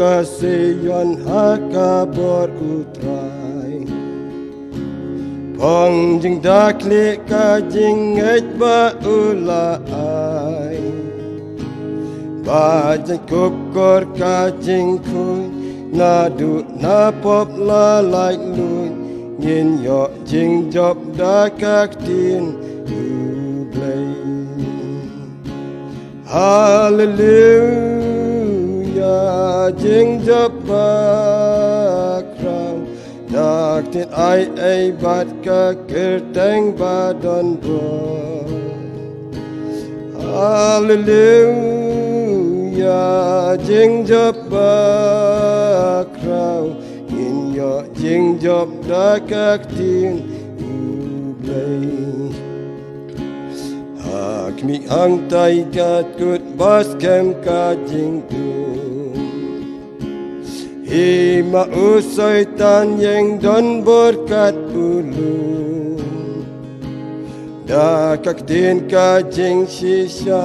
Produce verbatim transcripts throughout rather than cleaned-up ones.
Ka Sion ha ka bor U Trai. Phong jingdaklieh ka jingngeit ba u la ai. Ba jingkup kor ka jingkhuid naduh na pop la laitluid. Ngin ïoh jingjop da ka ktien U Blei. Haleluya, jingjop bakhraw. Da ka ktien ai ei bad ka kyrteng ba don bor. Haleluya, jingjop bakhraw. Ngin ïoh jingjop da ka ktien U Blei. Ha khmih hangtai ka kut ba skhem ka jingdum. Hima u Soitan ïeng don bor kat u lum. Da ka ktien ka jingshisha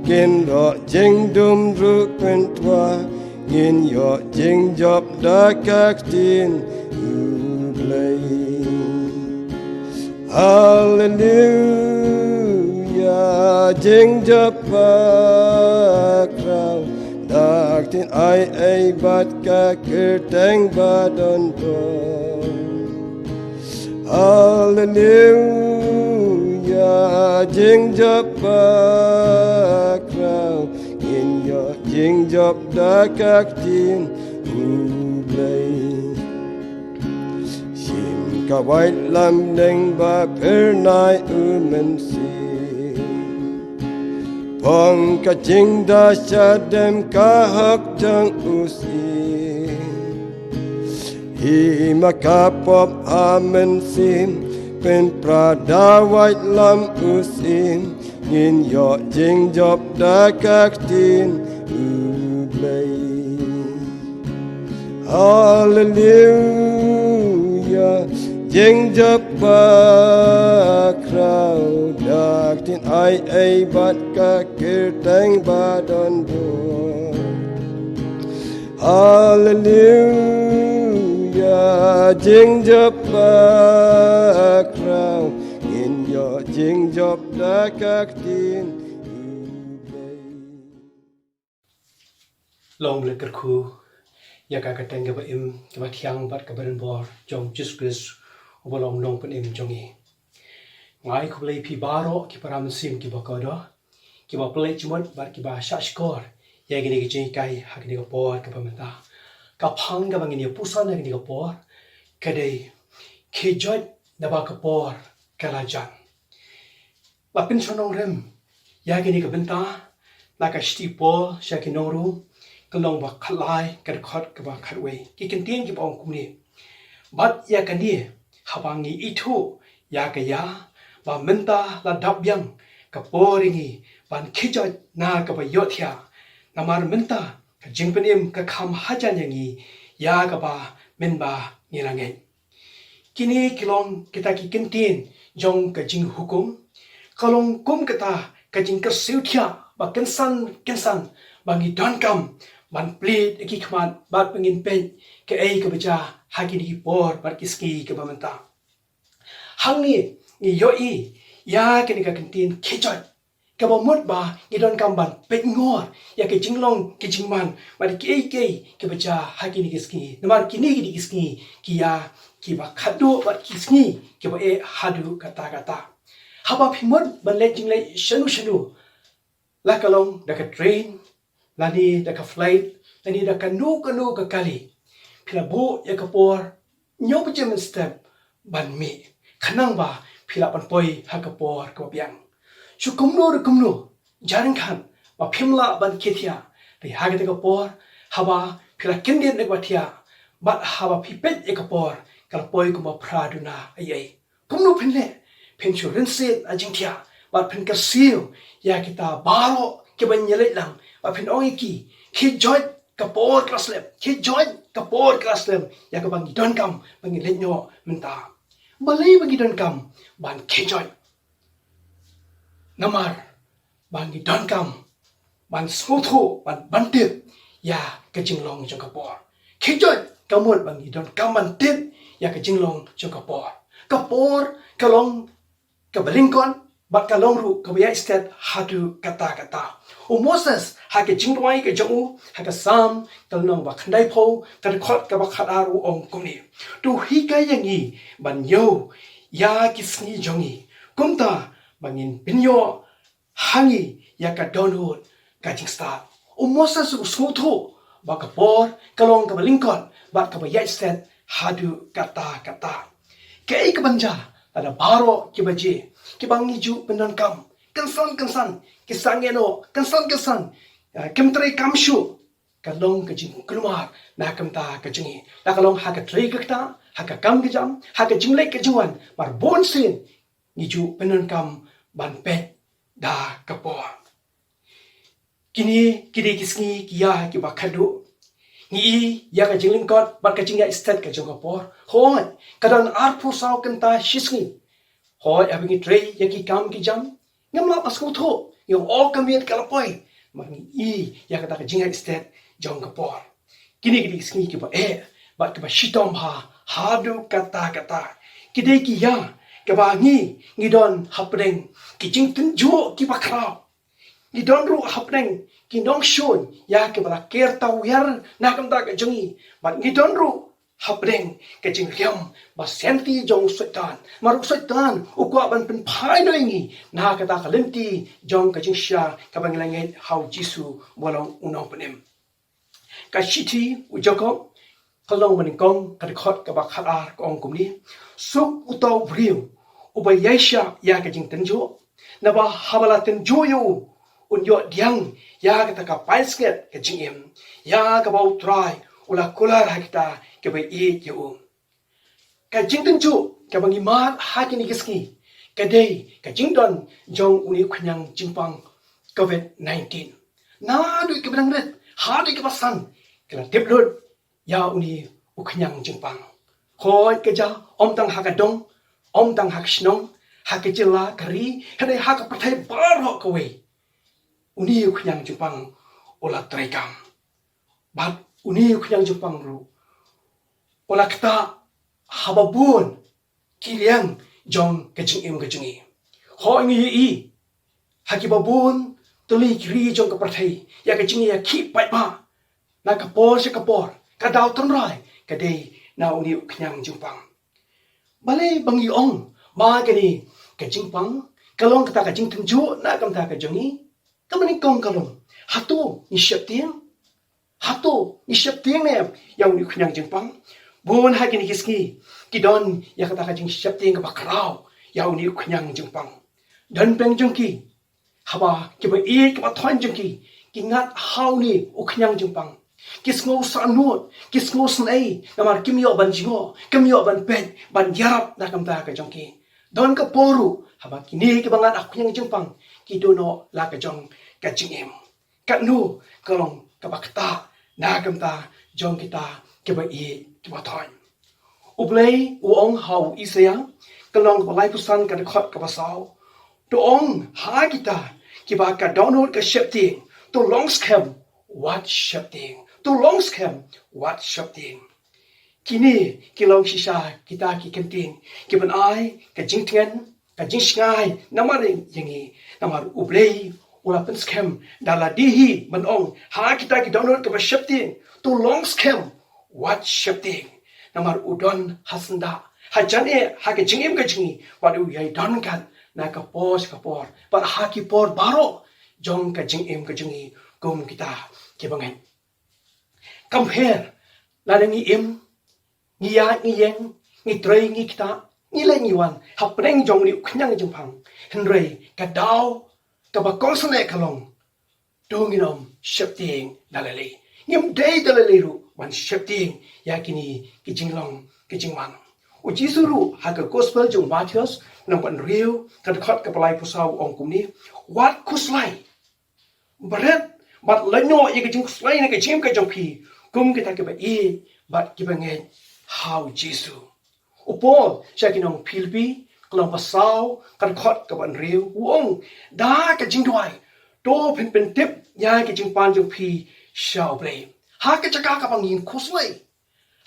kin ïoh jingdum ruh pyntwa. Ngin ïoh jingjop da ka ktien U Blei. Haleluya, jingjop bakhraw. Da ka ktien ai ei bad ka kyrteng ba don bor. Haleluya, jingjop bakhraw. Ngin ïoh jingjop da ka ktien U Blei. Shim ka waitlam deng ba phyrnai u Mynsiem. Phong ka jingda shadem ka hok jong u Syiem. Hima ka pop ha Mynsiem pynpra da waitlam u Syiem. Ngin ïoh jingjop da ka ktien U Blei. Haleluya, jingjop bakhraw. Da ka ktien ai ei bad ka kyrteng ba don bor. Haleluya, jingjop bakhraw. Ngin ïoh jingjop da ka ktien U Blei. Long leh kyrkhu ïa ka kyrteng kaba im, kaba thiang bad kaba donbor jong Jisu Khrist, uba long Nongpynim jong ngi. Nga ai khublei ïa phi baroh ki para mynsiem kiba kordor, kiba pynleit jingmut bad kiba shahshkor ïa kine ki jinghikai ha kane ka por kaba mynta. Ka phang kaba ngin ïa pyrshang ha kane ka por ka dei: Khie joit naba ka por ka la jan. La pynshong nongrim ïa kane ka bynta na ka shithi Paul sha ki nong Rom, ka lynnong ba khatlai, ka dkhot kaba khatwei. Ki kyntien kiba ong kumne: Bad ïa kane, haba ngi ithuh ïa ka ïa ba mynta la dap biang ka por ïa ngi ban khie joit na kaba ïohthiah, namar mynta ka jingpynim ka kham hajan ïa ngi ïa kaba mynba ngi la ngeit. Kine ki long kita ki kyntien jong ka jinghukum. Ka long kum kata ka jingkyrsiew thiah ba kynsan kynsan ba ngi donkam ban plied ïa ki khmat bad ba ngin peit kaei kaba jia ha kine ki por bad ki sngi kiba mynta. Hangne ngi ïohi ïa kane ka kyntien khie joit, kaba mut ba ngi donkam ban peit ngor ïa ka jinglong ka jingman bad kiei kiei kiba jia ha kine ki sngi. Namar kine ki dei ki sngi ki ïa kiba khatduh bad ki sngi kiba eh haduh katta katta. Haba phi mut ban leit jingleit shano shano, la ka long da ka train, lane da ka flight, lane da kano kano ka kali, phi la buh ïa ka por hynñiew baje mynstep ban mih, khnang ba phi lah ban poi ha ka por kaba biang. Shu kumno re kumno, jar ryngkat ba phim lah ban khie thiah, te ha kata ka por, haba phi la kyndit na kaba thiah bad haba phi peit ïa ka por, ka la poi kumba phra duna ei ei. Kumno phin leh? Phin shu rynsied ha jingthiah bad phin kyrsiew ïa kita baroh kiba ngi leit lang bad phin ong ïa ki: Khie joit, ka por ka la slem. Khie joit, ka por ka la slem ïa kaba ngi donkam ba ngi leit noh mynta. Balei ba ngi donkam ban khie joit? Namar ba ngi donkam ban sngewthuh, ban, ban tip ïa ka jinglong jong ka por. Khie joit ka mut ba ngi donkam ban tip ïa ka jinglong jong ka por. Ka por ka long kaba lyngkot bad ka long ruh kaba ïaid stet haduh katta katta. U Moses ha ka jingduwai ka jong u ha ka Salm ka lynnong ba khyndaiphew ka dkhot kaba khatar u ong kumne: To hikai ïa ngi ban ñiew ïa ki sngi jong ngi, kumta ba ngin pynïoh ha ngi ïa ka dohnud ka jingstad. U Moses u sngewthuh ba ka por ka long kaba lyngkot bad kaba ïaid stet haduh katta katta. Kaei kaban jia lada baroh kiba jia kiba ngi ju pyndonkam kynsan kynsan, ki sangeh noh kynsan kynsan, eh, kim trei kam shuh, ka long ka jingkulmar na ka bynta ka jong ngi. La ka long ha ka trei ka ktah, ha ka kam ka jam, ha ka jingleh ka jingwan, mar bun sien ngi ju pyndonkam ban peit da ka por. Kine ki dei ki sngi ki ïa kiba khadduh. Ngi i ïa ka jinglyngkot bad ka jingïaid stet ka jong ka por. Hooid, ka don arphew saw kynta shi sngi. Hooid, haba ngi trei ïa ki kam ki jam, ngim lah ban sngewthuh, ngi ong, o, ka miet ka la poi. Namar ngi i ïa kata ka jingïaid stet jong ka por. Kine ki dei ki sngi kiba eh bad kiba shitom bha haduh katta katta. Ki dei ki ïa kiba ngi, ngi don hapdeng ki jingtynjuh kiba khraw. Ngi don ruh hapdeng ki nongshun ïa kiba la ker tawiar na ka bynta ka jong ngi. Bad ngi don ruh hapdeng ka jingriam ba sngewthuh jong u Soitan. Mar u Soitan u kwah ban pynphai noh ïa ngi na kata ka lynti jong ka jingshisha kaba ngi la ngeit ha u Jisu ba long u nongpynim. Ka shithi u Jakob ka lynnong ba nyngkong ka dkhot kaba khatar ka ong kumne: Suk uta u briew uba ïaishah ïa ka jingtynjuh, naba haba la tynjuh ïa u, un ïoh pdiang ïa kata ka pansngiat ka jingim, ïa kaba u Trai u la kular ha kita kiba ïeit ïa u. Ka jingtynjuh kaba ngi mad ha kine ki sngi ka dei ka jingdon jong une u khñiang jingpang covid nineteen. Naduh kiba dang rit haduh kiba san ki la tip lut ïa une u khñiang jingpang. Hooid, ka jia ym tang ha ka dong, ym tang ha ka shnong, ha ka jylla ka ri, hynrei ha ka pyrthei baroh kawei. Une u khñiang jingpang u la treikam. Bad une u khñiang jingpang ruh u la ktah haba bun ki liang jong ka jingim ka jong ngi. Hooid, ngi ïohi ha kiba bun tylli ki ri jong ka pyrthei ïa ka jingïakhih paidbah na ka por sha ka por, ka daw tynrai ka dei na une u khñiang jingpang. Balei ba ngi ong ba kane ka jingpang ka long kata ka jingtynjuh na ka bynta ka jong ngi? Kaba nyngkong ka long, hato ngi sheptieng? Hato ngi sheptieng ne em ïa une u khñiang jingpang? Bun ha kine ki sngi ki don ïa kata ka jingsheptieng kaba khraw ïa une u khñiang jingpang. Don bun jong ki, haba kiba ïeit kiba thoiñ jong ki ki ngat ha une u khñiang jingpang, ki sngew sahnud, ki sngew sngew, namar kim ïoh ban jngoh, kim ïoh ban peit, ban ïarap na ka bynta ka jong ki. Don ka por ruh haba kine kiba ngat ha u khñiang jingpang ki duh noh la ka jong ka jingim. Katno ka long kaba ktah na ka bynta jong kita kiba ïeit kiba thoiñ. U Blei u ong ha u Isaïah ka lynnong kaba laiphew san ka dkhot kaba saw: To ong ha kita kiba ka dohnud ka sheptieng, to long skhem wat sheptieng, to long skhem wat sheptieng. Kine ki long shisha kita ki kyntien kiban ai ka jingtngen, ka jingshngaiñ namar ïa ngi, namar U Blei u la pynskhem da lade hi ban ong ha kita ki dohnud kiba sheptieng, to long skhem wat sheptieng. Namar u don ha syndah, ha jan eh, ha ka jingim ka jong ngi, bad u ïai don kat na ka por sha ka por, bad ha ki por baroh jong ka jingim ka jong ngi kum kita kiba ngeit. Kam pher lada ngi im, ngi ïaid ngi ïeng, ngi trei ngi ktah, ngi leit ngi wan hapdeng jong une u khñiang jingpang, hynrei ka daw kaba kongsan eh ka long, to ngin ym sheptieng da lei lei. Ngim dei da lei lei ruh ban sheptieng ïa kine ki jinglong ki jingman. U Jisu ruh ha ka Gospel jong u Mathaios lynnong ba hynriew ka dkhot kaba laiphew saw u ong kumne: Wat khuslai, bret bad leit noh ïa ka jingkhuslai na ka jingim ka jong phi kum kita kiba ïeit bad kiba ngeit ha u Jisu. U Paul sha ki nong Philippi ka lynnong ba saw ka dkhot kaba hynriew u ong da ka jingduwai: To phin pyntip ïa ka jingpan jong phi sha U Blei. Ha ka jaka kaba ngin khuslai,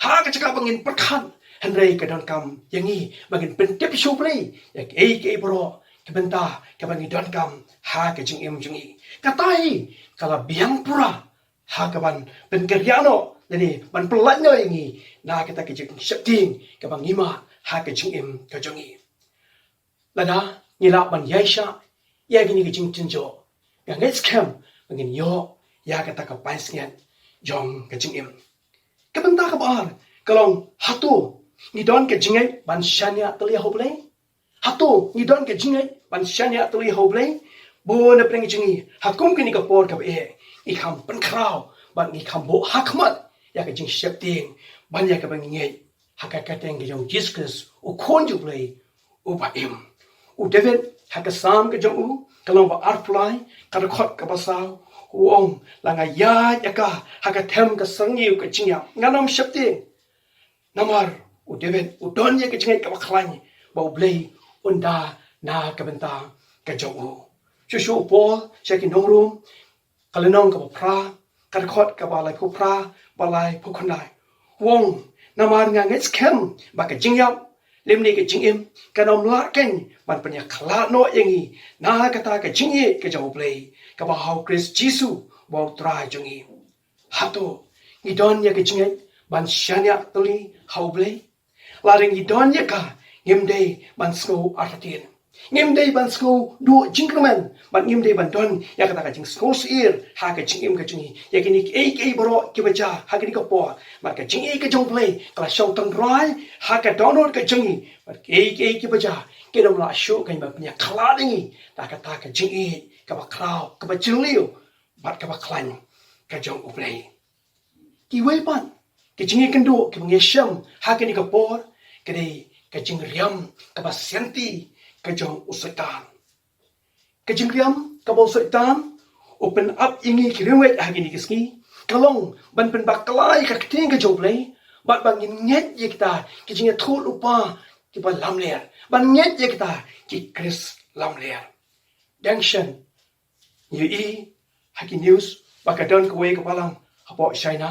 ha ka jaka ba ngin pyrkhat, hynrei ka donkam ïa ngi ba ngin pyntip sha U Blei ïa kiei kiei baroh, ka bynta kaba ngi donkam ha ka jingim jong ngi. Kata hi ka la biang pura ha kaban pynkynriah noh lane ban pyllait noh ïa ngi na kata ka jingsheptieng kaba ngi mad ha ka jingim ka jong ngi. Lada ngi lah ban ïaishah ïa kine ki jingtynjuh, nga ngeit skhem ba ngin ïoh ïa kata ka pansngiat jong ka jingim. Ka bynta kaba ar ka long, hato ngi don ka jingngeit ban shaniah tylli ha U Blei? Hato ngi don ka jingngeit ban shaniah tylli ha U Blei? Bun na pdeng jong ngi ha kum kane ka por kaba eh, ngi kham pynkhraw bad ngi kham buh ha khmat ïa ka jingsheptieng ban ïa kaba ngi ngeit ha ka kyrteng ka jong U Jisu Khrist, U Khun jong U Blei uba im. U David ha ka Salm ka jong u, ka lynnong ba arphew lai, ka dkhot kaba saw, u ong, la nga ïaid ïa ka ha ka them ka syrngiew ka jingïap, ngan ym sheptieng. Namar u David u don ïa ka jingngeit kaba khlaiñ ba U Blei un da na ka bynta ka jong u. Shuh shuh u Paul sha ki nong Rom, ka lynnong kaba phra, ka dkhot kaba laiphew phra bad laiphew khyndai, u ong, namar nga ngeit skhem ba ka jingïap lymne ka jingim kan ym lah keiñ ban pynïakhlad noh ïa ngi na kata ka jingïeit ka jong U Blei kaba ha U Khrist Jisu uba U Trai jong ngi. Hato ngi don ïa ka jingngeit ban shaniah tylli ha U Blei? Lada ngi don ïa ka, ngim dei ban sngew artatien, ngim dei ban sngew duh jingkyrmen bad ngim dei ban don ïa kata ka jingsngewsyier ha ka jingim ka jong ngi ïa kine kiei kiei baroh kiba jia ha kane ka por. Bad ka jingïeit ka jong U Blei ka la shong tynrai ha ka dohnud ka jong ngi, bad kiei kiei kiba jia kin ym lah shuh keiñ ban pynïakhlad ïa ngi na kata ka jingïeit kaba khraw, kaba jylliew bad kaba khlaiñ ka jong U Blei. Kiwei pat ki jingïakynduh kiba ngi shem ha kane ka por ka dei ka jingriam kaba sianti ka jong u Soitan. Ka jingriam kaba u Soitan u pynap ïa ngi ki riewngeit ha kine ki sngi ka long ban pynbakla ïa ka ktien ka jong U Blei bad ba ngin ngeit ïa kita ki jingïathuh lypa kiba lamler, ban ngeit ïa kita ki Khrist lamler. Dang shen ngi ïohi ha ki news ba ka don kawei ka balang hapoh China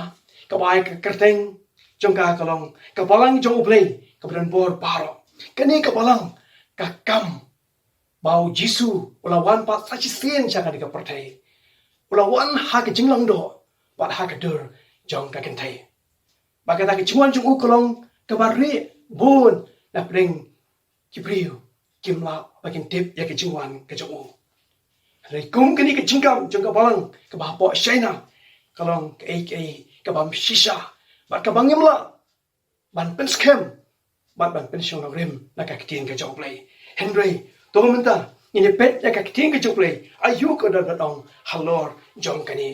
kaba ai ka kyrteng jong ka ka long ka Balang jong U Blei kaba don bor baroh. Kane ka balang ka kam ba U Jisu u la wan pat sa shisien sha kane ka pyrthei. U la wan ha ka jinglong doh bad ha ka dur jong ka kynthei. Ba kata ka jingwan jong u ka long kaba rieh bun na pdeng ki briew kim lah ba kin tip ïa ka jingwan ka jong u. Hynrei kum kane ka jingkam jong ka balang kaba hapoh China ka long kaei kaei kaba ym shisha bad kaba ngim lah ban pynskhem bad ban pynshong nongrim na ka ktien ka jong U Blei. Hynrei to mynta ngin ïa peit ïa ka ktien ka jong U Blei aïu ka don ban ong halor jong kane.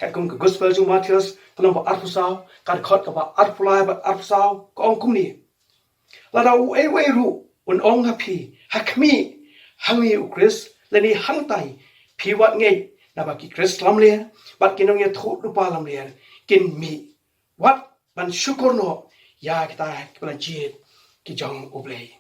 Katkum ka Gospel jong u Mathaios ka lynnong ba arphew saw, ka dkhot kaba arphew lai bad arphew saw, ka ong kumne: Lada uei uei ruh un ong ha phi, ha khmih, hangne u Khrist, lane hangtai, phi wat ngeit, naba ki Khrist lamler bad ki nongïathuhlypa lamler kin mih. Wat ban shukor noh ïa kita kiba la jied ki jong U Blei.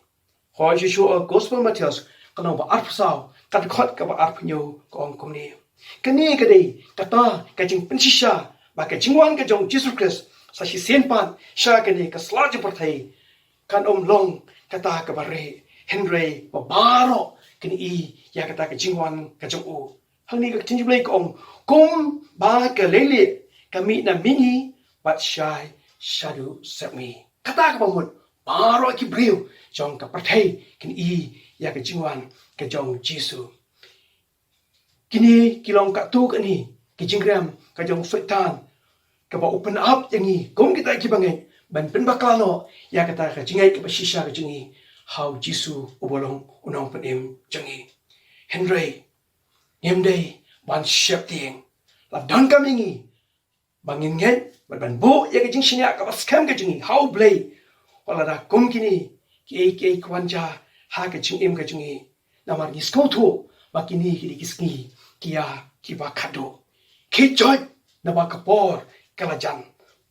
Hooid, shuh shuh, Gospel Mathaios ka lynnong ba arphew saw, ka dkhot kaba arphew hynñiew, ka ong kumne: Kane ka dei kata ka jingpynshisha ba ka jingwan ka jong U Jisu Khrist sa shisien pat sha kane ka sla jong pyrthei kan ym long kata kaba rieh, hynrei ba baroh kin i ïa kata ka jingwan ka jong u. Hangne ka ktien jong U Blei ka ong, kumba ka leilieh ka mih na mihngi bad shai shaduh sepngi. Kata kaba mut baroh ki briew jong ka pyrthei kin i ïa ka jingwan ka jong U Jisu. Kine ki long katto katne ki jingriam ka jong u Soitan kaba u pynap ïa ngi kum kita kiba ngeit ban pynbakla noh ïa kata ka jingngeit kaba shisha ka jong ngi ha U Jisu uba long u Nongpynim jong ngi. Hynrei ngim dei ban sheptieng. La donkam ïa ngi ba ngin ngeit bad ban buh ïa ka jingshaniah kaba skhem ka jong ngi ha U Blei, wat lada kum kine kiei kiei ki wan jia ha ka jingim ka jong ngi. Namar ngi sngewthuh ba kine ki dei ki sngi kiba khadduh. Khie joit, naba ka por ka la jan.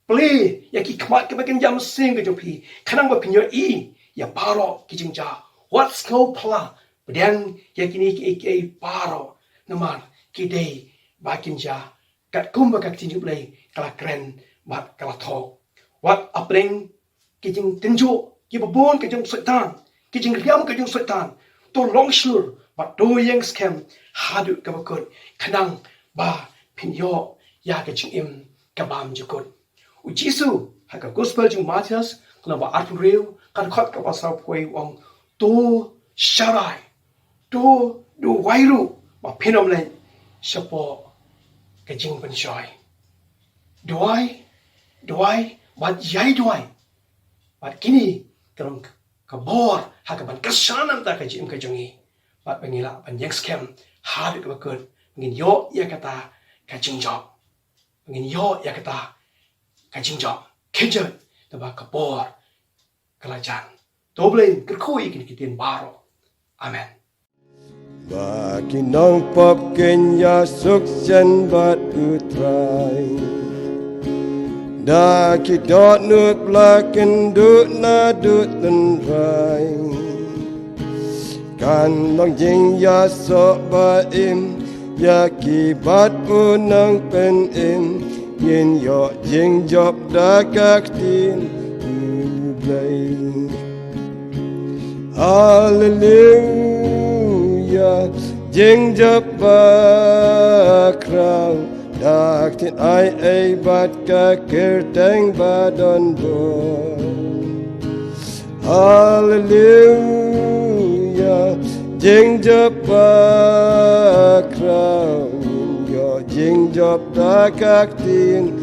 Plie ïa ki khmat kiba kynja mynsiem ka jong phi khnang ba phin ïohi ïa baroh ki jingjia. Wat sngew phylla pdiang ïa kine kiei kiei baroh, namar ki dei ba kin jia katkum ba ka ktien jong U Blei ka la kren bad ka la thoh. Wat hapdeng ki jingtynjuh kiba bun ka jong Soitan, ki jingriam ka jong Soitan, to long shlur bad to ïeng skhem haduh kaba kut, khnang ba phin ïoh ïa ka jingim ka bymjukut. U Jisu ha ka Gospel jong u Mathaios, ka lynnong ba arphew hynriew, ka dkhot kaba sawphew wei, u ong, to sharai, to duwai ruh ba phin ym leit shapoh ka jingpynshoi. Duwai, duwai bad ïai duwai. Bad kine ka long ka bor ha kaban kyrshan na ka bynta ka jingim ka jong ngi. Bad ba ngin lah ban ïeng skhem haduh kaba kut, ba ngin ïoh ïa kata ka jingjop. Ba ngin ïoh ïa kata ka jingjop. Khie juit, te ba ka bor ka la jan. To U Blei un kyrkhu ïa kine ki ktien baroh. Amen. Ba ki nongpop kin ïasuk shen bad U Trai, da ki dohnud ba la kynduh naduh tynrai. Kan long jingïasoh ba im ïa ki bad U Nongpynim. Ngin ïoh jingjop da ka ktien U Blei. Haleluya, jingjop bakhraw, da ka ktien ai ei bad ka kyrteng ba don bor. Haleluya, jingjop bakhraw, ïoh jingjop da ka ktien